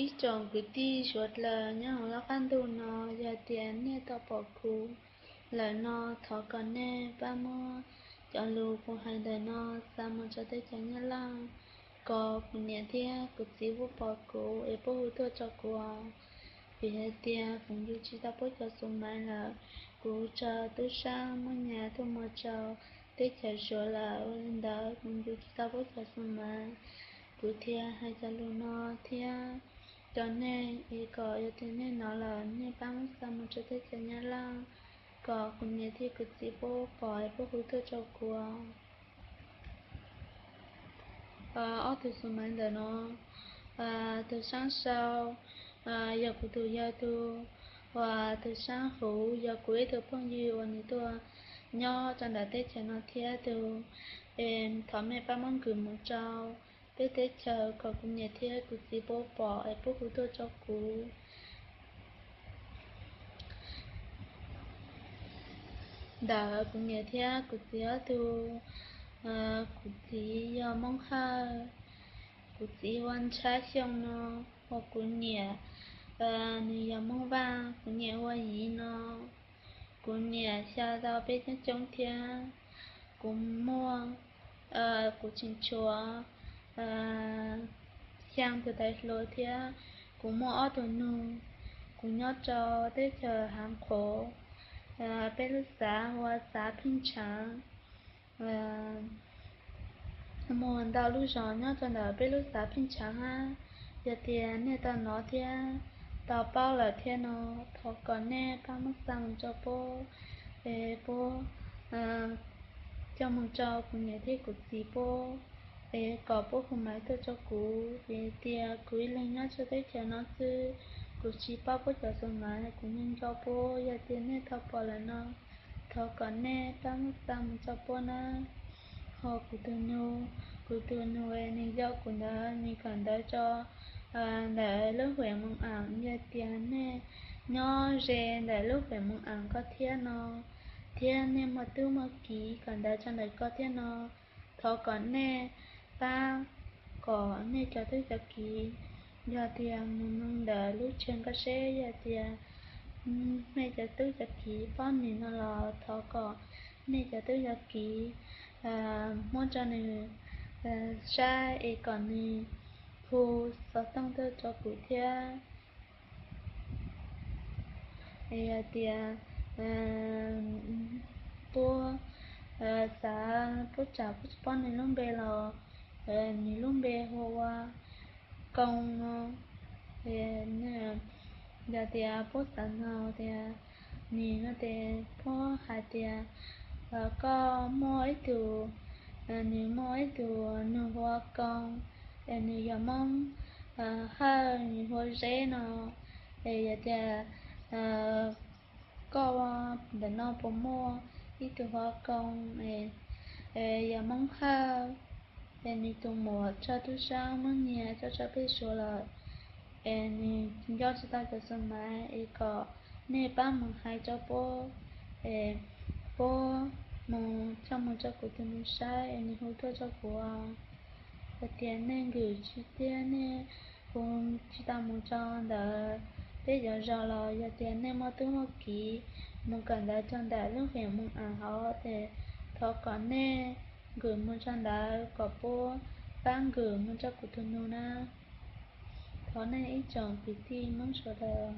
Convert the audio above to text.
Ib tsoom kwv tij suav dlawg nyob hauv lub qab ntuj no, yog tias nej tau pom kuv lawm no, thov kom nej pab muab cov lus kuv hais ntawm no xa mus rau teb chaws Nyab Laj, kom kuv niam thiab kuv txiv puab pom kuv es puab hu tuaj rau kuv. Vim hais tias kuv yug tsis tau puab cov xu maiv lawm, kuv raug tub saab muab nyas tuaj muag rau teb chaws Suav lawm, ua li ntawd kuv yug tsis tau puab cov xu maiv. Kuv thiaj hais cov lus no thiab rau nej es kom yog tias nej hnov lawm nej pab muab xa mus rau teb chaws Nyab Laj, kom kuv niam thiab kuv txiv puab pom es puab hu tuaj rau kuv. Ob tug xu maiv ntawm no, tus saab sau yog kuv tus yawg tug, uas tus saab huv yog kuv ib tug phooj ywg uas nws tuaj nyob rau ntawm teb chaws no thiab tug. Es thov mej pab muab nkws mus rau peb teb chaws kom kuv niam thiab kuv txiv puab pom es puab hu tuaj rau kuv. Ntawm kuv niam thiab kuv txiv ob tug, kuv txiv yog Moob Hawj, kuv txiv hu ua Ntshab Xyooj no, uas kuv niam nws yog Moob Vaj, kuv niam hu ua Yiv no. Kuv niam xya tau peb coob coob thiab. Kuv muaj, kuv tseem tshuav xyaa tus tais hluas thiab. Kuv muaj ob tug nug. Kuv nyob rau teb chaws Haav Qhuv, peb lub xav hu ua xav Pheej Tshaav. Muaj ntau lub zos nyob rau ntawm peb lub xav Pheej Tshaav hab. Yog tias nej tau hnov thiab tau paub lawm thiab no, thov kom nej pab muab xa mus rau puab, es puab coj mus rau kuv niam thiab kuv txiv puab, es kom puab hu maiv tuaj rau kuv. Vim tias kuv ib leeg nyob rau teb chaws no xwb, kuv tsis paub puab cov xu maiv, kuv nco nco puab. Yog tias nej tau pom lawm no, thov kom nej pab muab xa mus rau puab nawb. Ho kuv tus nug, kuv tus nug nws yau kuv ntawd, nws kawm ntawv rau ntawm lub huam Moos Aam. Yog tias nej nyob ze ntawm lub huam Moos Aam ko thiab no, thiab nej muaj tub muaj kiv kawm ntawv rau ntawm ko thiab no, thov kom nej pab kom nej cov tub cov kiv, yog tias mus ntawm lub tsheb ko seb yog tias nej cov tub cov kiv paub nws no los thov kom nej cov tub cov kiv muab rau nws saib es kom nws hu xov tooj tuaj rau kuv thiab. Es yog tias puab xav, puab tsam puab tsis paub nws lub npe los nws lub npe hu ua Koo no. Yog tias puab xav nug tias nws no tes puab hais tias koj muaj ib tug, nws muaj ib tug nug hu ua Koo, es nws yog Moob Hawj, nws hu ua Zeb no. Es yog tias koj ntawm no puas muaj ib tug hu ua Koo, yog Moob Hawj, es nws tus muam raug tub saab muab nyiag coj tso peg Suav lawm, es nws nco tsis tau cov xu maiv, es kom nej pab mus hais rau puab, es puab mus coj mus rau kuv tus nus saib es nws hu tuaj rau kuv. Yog tias nej nkws tsis tiab, nej hu tsis tau mus rau ntawm peb cov zos los yog tias nej muaj tub muaj kiv mus kawm ntawv rau ntawm lub huam Moos Aam hauv, ces thov kom nej nkws mus rau ntawd kom puab pab nkws mus rau kuv tus nus na. Thov nej ib tsoom kwv tij Moob sawv daws